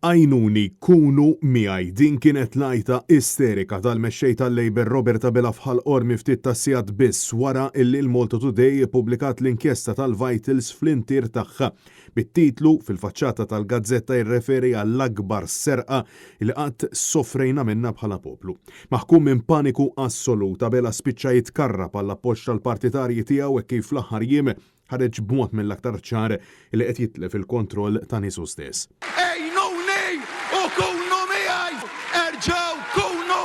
Għinuni, kunu miegħi. Din kienet l-għajta isterika tal-Mexxej tal-Labour Robert Abela f'Ħal Qormi ftit tas-sigħat biss wara illi l-Malta Today ippubblikat l-inkjesta tal-Vitals fl-intier tagħha. Bit-titlu fil-faċċata tal-gazzetta jirreferi għall-akbar serqa li qatt sofrejna minnha bħala poplu. Maħkum minn paniku assolut, Abela spiċċa jitkarrab għall-appoġġ tal-partitarji tiegħu hekk kif fl-aħħar jiem Ħareġ b'mod mill-aktar ċar li qed jitlef il-kontroll ta' niesu stess. Għinuni u kunu miegħi! Erġgħu kunu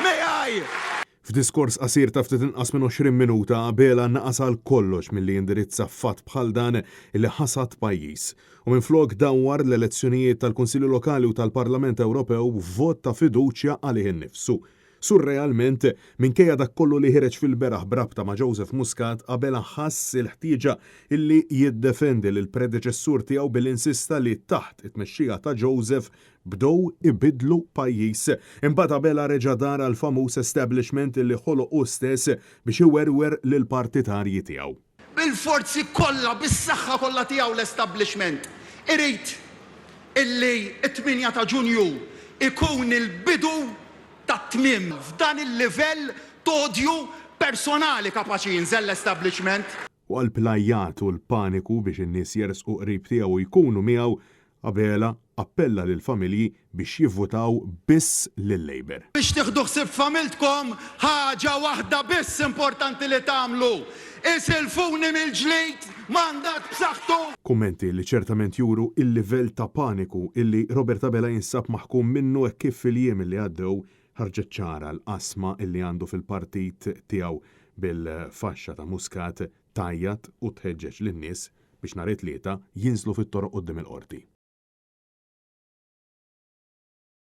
miegħi! F'diskors qasir ta' ftit inqas minn 20 minuta, Abela naqas għal kollox milli jindirizza fatt bħal dan li ħasad pajjiż. U minflok dawwar l-elezzjonijiet tal-Kunsilli Lokali u tal-Parlament Ewropew f'vot ta' fiduċja għalih innifsu. Surrealment, minkejja dak kollu li ħireġ fil-beraħ b'rabta ma' Joseph Muscat, Abela ħass il-ħtieġa illi jiddefendi lill-predeċessur tiegħu billi insista li taħt it-tmexxija ta' Joseph bdew ibiddlu pajjiż. Imbagħad Abela reġa' dar għall-famuż establishment illi ħoloq hu stess biex iwerwer lill-partitarji tiegħu. Bil-forzi kollha, bis-saħħa kollha tiegħu l-establishment irid illi t-tmienja ta' Ġunju jkun il-bidu tat-tmiem. F'dan il-livell t'odju personali kapaċi jinżel l-establishment. U qalb l-għajjat u l-paniku biex in-nies jersqu qrib tiegħu u jkunu miegħu, Abela appella lill-familji biex jivvutaw biss lil-Labour. Biex tieħdu ħsieb familtkom, ħaġa waħda biss importanti li tagħmlu, isilfuni mill-ġlid mandat b'saħħtu! Kummenti li ċertament juru l-livell ta' paniku illi Robert Abela jinsab maħkum minnu hekk kif fil-jiem illi għaddew ħarġet ċara l-qasma illi għandu fil-partit tiegħu bil-faxxa ta' Muscat tgħajjat u tħeġġeġ lin-nies biex nhar it-Tlieta jinżlu fit-toroq quddiem il-Qorti.